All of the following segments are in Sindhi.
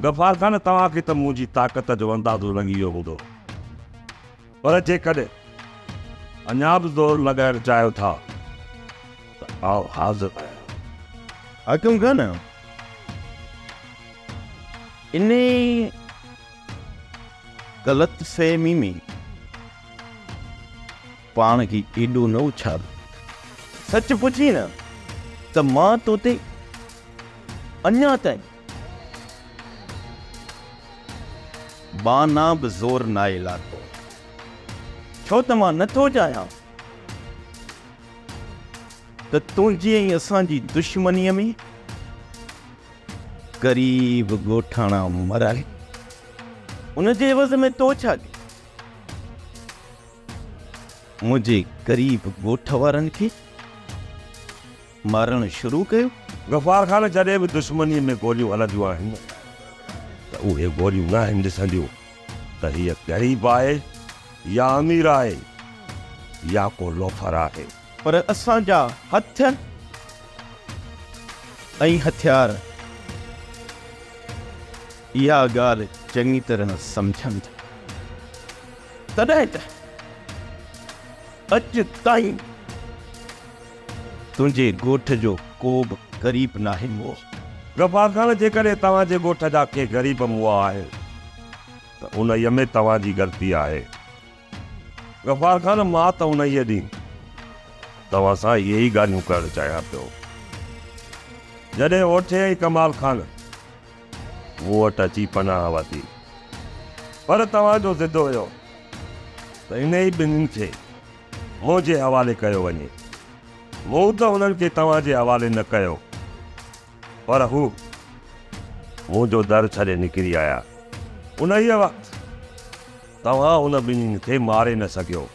غفار خان توهان کي ته منهنجي طاقت جو اندازو لڳي ويو هوندو پر جيڪڏهن اڃا به زور لڳائڻ چاهيو ٿا ته آء حاضر آهيان. حاڪم خان انهي غلط فهمي ۾ پاڻ کي ايڏو نه اڇال. سچ پڇين نه ته مان تو تي اڃا تائين ٻانها به زور ناهي لاتو، ڇو ته مان نٿو چاهيان ته تنهنجي ۽ اسان جي دشمنيء ۾ غريب ڳوٺاڻا مرن. ان جي عيوض ۾ تو ڇا ڪيو؟ منهنجي غريب ڳوٺ وارن کي مارڻ شروع ڪيو. غفار خان جڏهن به دشمنيء ۾ گوليون هلنديون آهن ته اهي گوليون ناهن ڏسنديون ته هيء غريب آهي يا امير آهي يا ڪو لوفر آهي. پر اسان جا هٿ ۽ هٿيار اها ڳالهه چڱي طرح سمجهن ٿا. تڏهن ته اڄ تائين تنهنجي ڳوٺ جو ڪو به غريب ناهي مئو. غفار خان جيڪڏهن توهان جي ڳوٺ جا ڪي غريب مئا آهن ته انهيء ۾ توهان جي غلطي آهي. غفار خان مان ته انهيء ڏينهن توهان سان اهي ئي ڳالهيون ڪرڻ چاهيان پيو، جڏهن اوٺي ۽ ڪمال خان مون وٽ اچي پناهه ورتي، پر توهان جو ضد هيو ته انهي ٻنهين کي منهنجي حوالي ڪيو وڃي. مون ته انهن کي توهان جي حوالي نه ڪيو، پر هو منهنجو در ڇڏي نڪري آيا. انهيء وقت توهان ان ٻنهين کي ماري نه سگهيو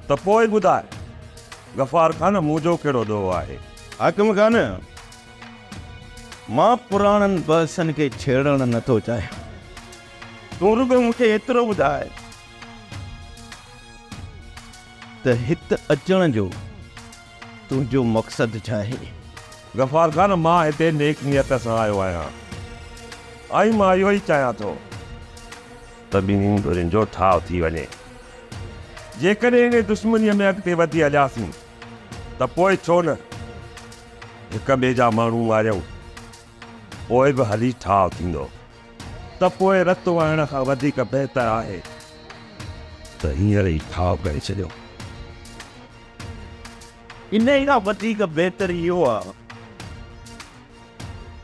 ته پوء ٻڌاء غفار خان منهنجو ڪهڙو ڏوهه آهي؟ حاڪم خان، مان پراڻن بحثن کي ڇيڙڻ نه ٿو چاهيان. تون رڳو مون کي ايترو ٻڌاء ته هت اچڻ جو تنهنجو مقصد ڇا آهي؟ غفار خان، مان هتي نيڪ نيت سان آيو آهيان ۽ مان اهو ئي چاهيان ٿو ته ٻنهي ڌرين جو ٺاهه ٿي وڃي. جيڪڏهن انهي دشمنيء ۾ اڳتي وڌي هلياسين ته پوء ڇو نه هڪ ٻئي جا ماڻهو ماريون، پوء به هلي ٺاهه ٿيندو. ته پوء رت وهڻ کان وڌيڪ بهتر آهي ته هينئر ئي ٺاهه ڪري ڇڏيو. انهيء کان وڌيڪ بهتر اهو آهي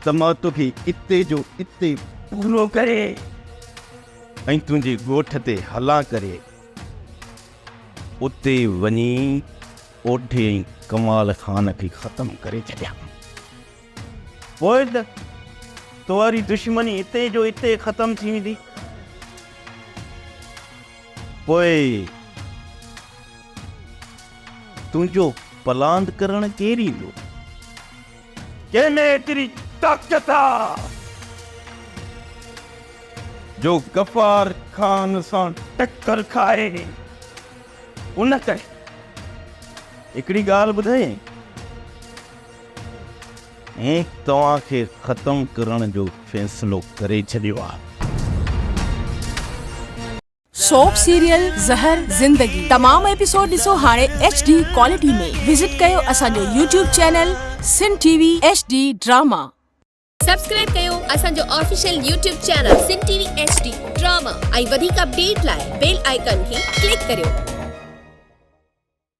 ته مان توکي اتي جو اتي پورو ڪري ۽ تنهنجي ڳوٺ تي هلان ڪري اتي وڃي اوٺي ۽ ڪمال خان کي ختم ڪري ڇڏيان. پوء ته تو واري دشمني اتي جو اتي ختم ٿي ويندي. پوء تنهنجو پلاند ڪرڻ ڪير ايندو؟ ڪنهن ۾ ايتري طاقت آ جو غفار خان سان ٽڪر کائي؟ ان ڪري هڪڙي ڳالهه ٻڌايئين. مون توهان کي ختم ڪرڻ جو فيصلو ڪري ڇڏيو آهي. سوپ سيريل زهر زندگي تمام ايپيسوڊ ڏسو هاڻي ايڇ ڊي ڪوالٽي ۾ وزٽ ڪيو اسان جو YouTube channel Sindh T V H D drama. Subscribe ڪيو اسان جو official YouTube channel Sindh T V H D drama ۽ وڌيڪ اپڊيٽ لاء بيل آئيڪان کي ڪلڪ ڪريو.